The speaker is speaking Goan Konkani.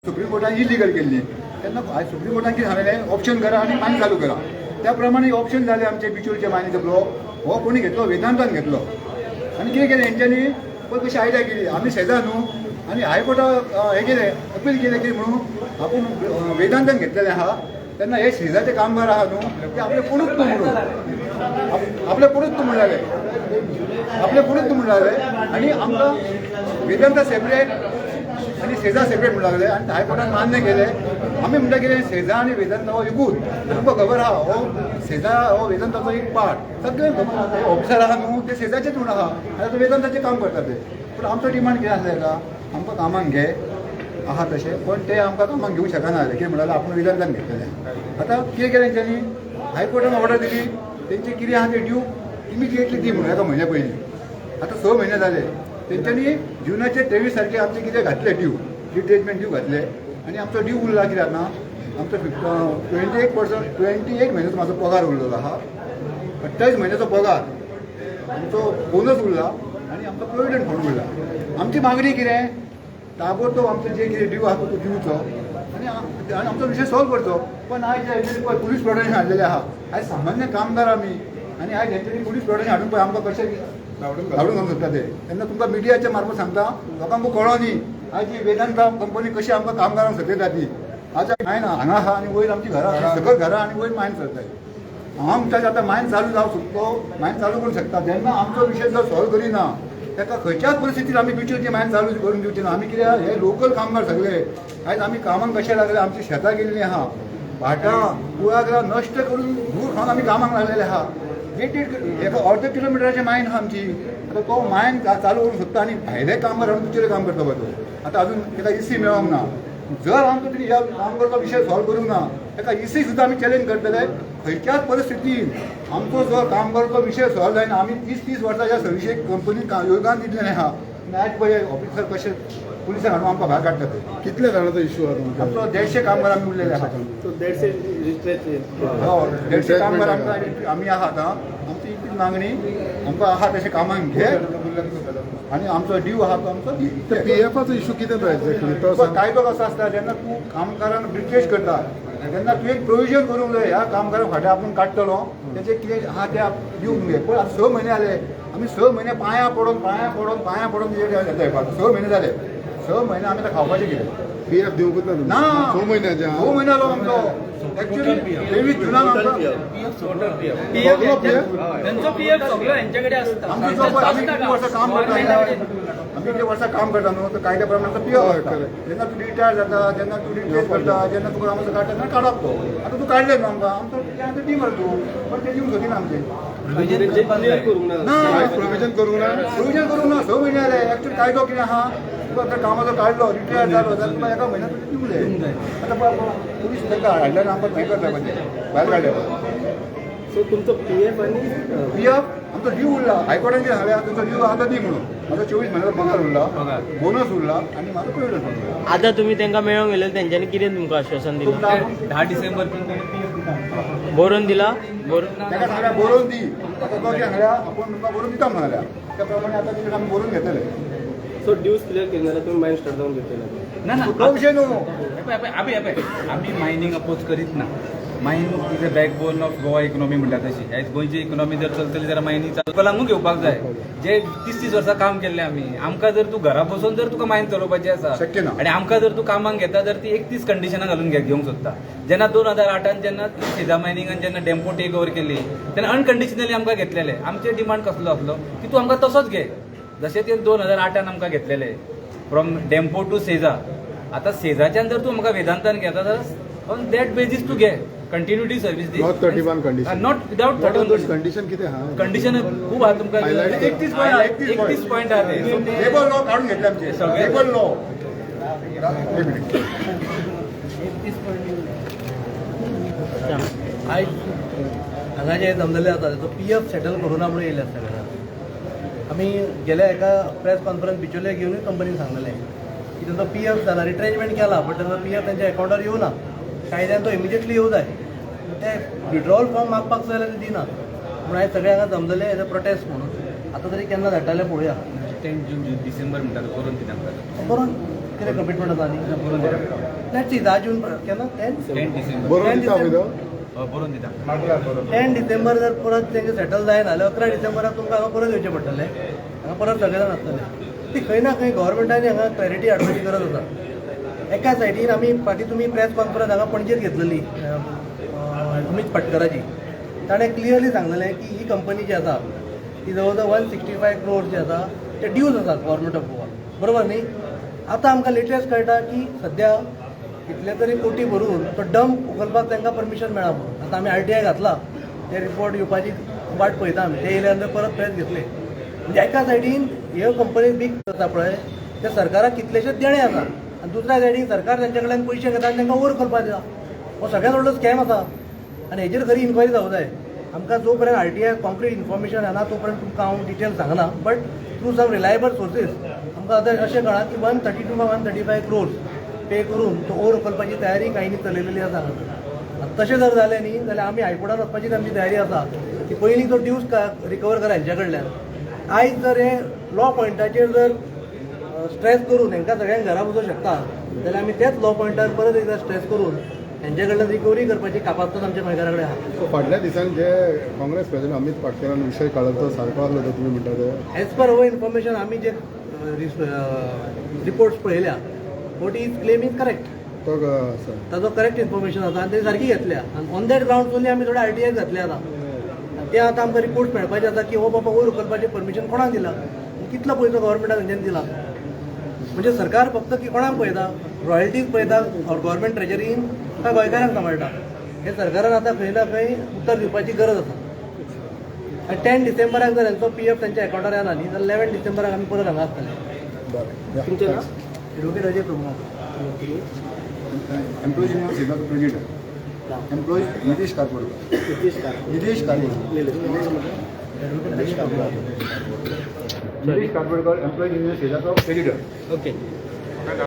सुप्रीम कोर्टान इलिगल केल्ली. तेन्ना आयज सुप्रीम कोर्टान कितें सांगलें? ऑप्शन करा आनी मायन चालू करा. त्या प्रमाणे ऑप्शन जालें. आमचे बिचोलचे मायनीचो ब्लॉक हो कोणी घेतलो? वेदांतान घेतलो. आनी कितें केलें हेंच्यांनी? पळय कशी आयडिया केली. आमी सेजा न्हू, आनी हायकोर्टा हें केलें, अपील केलें की म्हणून आपूण वेदांतान घेतलेलें आहा. तेन्ना हे सेजाचे कामगार आहा न्हू, ते आपले कोणूच न्हू म्हणून, आपले कोणूच न्हू म्हणून लागले, आपले कोणूच न्हू म्हणून लागले आनी आमकां वेदांता सेपरेट आनी सेजा सेपरेट म्हणून लागले. आनी हायकोर्टान मान्य केले. आमी म्हणटा कितें, सेजा आनी वेदांता हो एकूच. तुमकां खबर आहा, हो सेजा हो वेदांताचो एक पार्ट. सगळ्यांक खबर आहा. ऑफिसर आहा न्हू, ते सेजाचेच म्हणून आहा आनी आतां वेदांताचें काम करता ते. पूण आमचो डिमांड कितें आसलें का, आमकां कामाक घे आहा तशें. पण ते आमकां कामाक घेवंक शकना जाले. कितें म्हणल्यार आपूण वेदांतान घेतलेलें. आतां कितें केलें तेंच्यांनी? हायकोर्टान ऑर्डर दिली, तेंचे कितें आहा ते ड्यू इमिजिएटली दी म्हणून एका म्हयन्या पयलीं. आतां 6 म्हयने जाले. तेंच्यांनी जुनाचे 23 तारखेर आमचे कितें घातले, ड्यू, रिट्रेंचमेंट ड्यू घातले. आनी आमचो ड्यू उरला कित्याक ना, आमचो 28%, 28 म्हयन्याचो म्हाजो पगार उरलेलो आहा, 28 म्हयन्याचो पगार, आमचो बोनस उरला आनी आमचो प्रोविडंट फंड उरला. आमची मागणी कितें? ताबडतोब आमचें जे कितें ड्यू आहा तो दिवचो आनी आनी आमचो विशय सॉल्व करचो. पण आयज हेंच्यांनी पळय पुलीस प्रोटेक्शन हाडलेलें आहा. आयज सामान्य कामगार आमी आनी आयज हेंच्यांनी पुलीस प्रोटेक्शन हाडून पळय आमकां कशें धाडून घालूंक सोदता ते. तेन्ना तुमकां मिडियाच्या मार्फत सांगता, लोकांक कळो न्ही आयज ही वेदांता कंपनी कशी आमकां कामगारांक सतयता ती. आज मायन हांगा आहा आनी वयर आमची घरां, सकयल घरां आनी वयर मायन चलताय. हांव म्हणटा, आतां मायन चालू जावंक शकतो, मायन चालू करूंक शकता. जेन्ना आमचो विशय जर सॉल्व करिना, ताका खंयच्याच परिस्थितीत आमी बिचोलची मायन चालू करून दिवची ना. आमी कित्याक हे लोकल कामगार सगळे. आयज आमी कामाक कशे लागले? आमची शेतां गेल्लीं आहा, भाटां कुळागरां नश्ट करून, धूर खावन आमी कामाक लागलेले आहा. देड देड एका अर्द किलोमिटराची मायन आहा आमची. आतां तो मायन चालू करूंक सोदता आनी भायले कामगार हाडून बिचोले काम करता पळय तो. आतां अजून ताका इसी मेळोंक ना. जर आमकां तेणी ह्या कामगारचो विशय सॉल्व करूंक ना, ताका इसी सुद्दां आमी चॅलेंज करतले. खंयच्याच परिस्थितीन आमचो जो कामगारचो विशय सॉल्व जायना. आमी 30 30 वर्सां ह्या सर्विसेक कंपनीक योगदान दिल्लें आहा आनी आयज पळय ऑफिसर कशे पुलिसांक हाडून आमकां भायर काडटा ते. कितले जाणांचो इशू आहा तुमकां? आमचो 150 कामगार आमी उरलेले आहा. So 150 retrench. हय, 150 कामगार आमकां आमी आहा. आतां आमची इतली मागणी, आमकां आहा तशें कामाक घे आनी आमचो ड्यू आहा तो आमचो दी. पीएफाचो इशू कितें तो एक्झॅक्टली तो तुका कायदो कसो आसता, जेन्ना तूं कामगारांक रिट्रेंच करता तेन्ना तुवें एक प्रोविजन करूंक जाय, ह्या कामगारांक फाटीं आपूण काडटलो, तेचे कितें आहा ते दिवंक जाय. पूण आतां 6 म्हयने जाले, आमी 6 म्हयने पांयां पडून, पांयां पडून, पांयां पडून येता. 6 म्हयने जाले, 6 म्हयने आमी आतां खावपाचें कितें? पीएफ दिवंकूच ना ना. तुमकां 6 म्हयन्याचे? 6 म्हयने जालो आमचो. एक्चुअली 23 जुनान आमकां सगळो पीएफ? त्यांचो पीएफ सगळो हेंच्याकडे असता. आमचो जो पळय, आमी कितलीं वर्सां काम करता, आमी कितलीं वर्सां काम करता न्हू, तर कायद्या प्रमाणे आमकां पीएफ आसता. जेन्ना तूं रिटायर जाता, जेन्ना तूं रिट्रेंच करता, जेन्ना तुका कामाचो काडटा, तेन्ना काडप तो. आतां तूं काडलें न्हू आमकां, आमचो आतां दी मरे तूं. पण ते दिवंक सोदिना आमचें. क्लियर करूंक ना. ना. प्रोविजन करूंक ना. प्रोविजन करूंक ना. 6 म्हयने जाले. एक्चुअली कायदो कितें आहा, तुका आतां कामाचो काडलो, रिटायर जालो जाल्यार तुका एका म्हयन्यात तुजें दिवंक जाय. आतां पळय, पुलीस तांकां हाडल्यार आमकां हें करता पळय, भायर काडले. सो तुमचो पीएफ आनी पीएफ आमचो ड्यू उरला. हायकोर्टान कितें सांगलें, तुमचो ड्यू आहा तो दी म्हणून. म्हाजो 24 म्हयन्याचो पगार उरला, बोनस उरला आनी म्हाजो प्रोविडंट फंड उरला. आता तुम्ही तांकां मेळोंक गेले, तेंच्यांनी कितें तुमकां आश्वासन दिलां? तुमकां 10 डिसेंबर पर्यंत पीएफ दिता. बरोवन दिला बरोवन? ताका सांगल्या बरोवन दी. आतां तो कितें सांगल्या, आपूण तुमकां बरोवन दिता म्हणून सांगल्या. त्या प्रमाणे आतां कितें आमी बरोवन घेतले. सो ड्यूज क्लियर केले जाल्यार तुमी मायन स्टार्ट जावन घेतले? ना ना. तो विशय न्हू. अबे अबे, आमी मायनींग अपोज करीत ना. Mine is a backbone of Goa economy म्हणटा तशी. आयज गोंयची इकॉनॉमी जर चलतली जाल्यार मायनींग चलपाक घेवपाक जाय. जे 30 30 वर्सां काम केल्ले आमी, आमकां जर तूं घरा बसून जर तुका मायन चलोवपाची आसा शक्य ना. आनी आमकां जर तूं कामाक घेता तर ती 31 कंडिशनां घालून घेवंक सोदता. जेन्ना 2008 जेन्ना सेजा मायनिंगान जेन्ना डेम्पो टेक ओवर केली तेन्ना अनकंडिशनली आमकां घेतलेले. आमचे डिमांड कसलो आसलो की तूं आमकां तसोच घे जशें ते 2008 आमकां घेतलेले, फ्रॉम डेम्पो टू सेजा. आतां सेजाच्यान जर तूं म्हाका वेदांतान घेता जाल्यार ऑन that basis तूं घे, continuity service the. Not 31 condition. Not without What are those 31. Condition कितें आहा? कंडिशन खूब आहा तुमकां. Highlight. 31 point आहा, 31. 31 पॉयंट आहा ते. So ते लेबर लॉ काडून घेतले आमचे. सगळे. लेबर लॉ, एक मिनिट. आयज हांगा जे जमलेले आसा तो पी एफ सेटल करूं ना म्हणून येयले आसा सगळे. आमी गेल्या एका प्रेस कॉन्फरन्स बिचोले घेवनूय कंपनीन सांगलेलें की तेंचो पी एफ जाला, रिट्रेंचमेंट केला, बट तेंचो पी एफ तेंच्या अकावंटार येवना. कायद्यान तो इमिजिएटली येवं जाय. ते विड्रॉवल फॉर्म मागपाक जाय जाल्यार ते दिना म्हणून आयज सगळे हांगा जमलेले एज अ प्रोटेस्ट म्हणून. आतां तरी केन्ना धाडटाले पळोवया. 10 जून, डिसेंबर म्हणटा तो, करून दिता आमकां. बरोवन कितें कमिटमेंट आसा आनी बरोवन दिता. Let's see, 10 जून केन्ना, 10. 10 डिसेंबर. बरोवन दिता आमी तो. बरोवन दिता. 10 डिसेंबर जर परत तेंचे सेटल जायना जाल्यार 11 डिसेंबराक तुमकां हांगा परत येवचें पडटलें. हांगा परत सगळे जाण आसतले. ती खंय ना खंय गव्हर्मेंटान हांगा क्लॅरिटी हाडपाची गरज आसा. एका सायडीन आमी फाटीं तुमी प्रेस कॉन्फरन्स हांगा पणजेत घेतलेली अमीत पाटकराची. ताणें क्लियरली सांगलेलें की ही कंपनी जी आसा ती जवळ जवळ 165 क्रोर जे आसा ते ड्यूज आसात गव्हर्मेंट ऑफ गोवा, बरोबर न्ही? आतां आमकां लेटेस्ट कळटा की सद्या कितले तरी कोटी भरून तो डंप उखलपाक तांकां परमिशन मेळ्ळा म्हणून. आतां आमी आरटीआय घातला, ते रिपोर्ट येवपाची वाट पळयता आमी. ते येयल्या नंतर परत प्रेस घेतले. म्हणजे एका सायडीन ह्यो कंपनी बीग करता पळय, ते सरकाराक कितलेशेच देणे आसा आनी दुसऱ्या सायडीन सरकार तेंच्या कडल्यान पयशे घेता आनी तांकां वयर करपाक दिता. हो सगळ्यात व्हडलो स्कॅम आसा आनी हेजेर खरी इन्क्वायरी जावं जाय. आमकां जो पर्यंत आरटीआय कॉन्क्रीट इन्फॉर्मेशन येना तो पर्यंत तुमकां हांव डिटेल सांगना, but through some reliable sources आमकां आतां अशें कळ्ळां की 132 वा 135 क्रोर्स पे करून तो ओर उखलपाची तयारी काहींनी चलयलेली आसा हांगा. तशें जर जालें न्ही जाल्यार आमी हायकोर्टान वचपाची आमची तयारी आसा की पयलीं तो ड्यूज रिकवर करा हेंच्या कडल्यान. आयज जर हे लॉ पॉयंटाचेर जर स्ट्रेस करून हेंकां सगळ्यांक घरा बसोवंक शकता जाल्यार आमी तेच लॉ पॉयंटार परत एकदां स्ट्रेस करून हेंच्या कडल्यान रिकवरी करपाची कापास्ताद आमच्या गोंयकारा कडेन आहा. सो फाटल्या दिसांनी जे काँग्रेस प्रेसिडेंट अमित पाटकरान विशय काडलो तो सारको आसलो तो तुमी म्हणटा ते? एज पर our information, आमी जे रिपोर्ट्स पळयल्या, what he's claim is correct. तो आसा. ताजो करेक्ट इन्फॉर्मेशन आसा आनी तेणी सारकी घेतल्या आनी ऑन that ground only आमी थोडे आरटीआय घातले. आतां ते आतां आमकां रिपोर्ट मेळपाचे आसा की हो बाबा वयर उखलपाचें परमिशन कोणाक दिला आनी कितलो पयसो गव्हर्मेंटान तेंच्यांनी दिला. म्हणजे सरकार फक्त की कोणाक पळयता, रॉयल्टीज पळयता गव्हर्मेंट ट्रेजरीन काय गोंयकारांक सांबाळटा, हे सरकारान आतां खंय ना खंय उत्तर दिवपाची गरज आसा. आनी 10 डिसेंबराक जर हेंचो पीएफ तेंच्या अकावंटार येना न्ही जाल्यार 11 डिसेंबराक आमी परत हांगा आसतले. बरें. तुमचें नाव? Advocate Ajay Prabhu. Employees union सेजाचो प्रेसिडेंट एम्प्लॉईज नितीश कारपोडकर. नितीश कार Nitesh Karpodkar. Advocate Ajay Prabhu. Nitesh Karpodkar, employees union सेजाचो प्रेसिडेंट. ओके.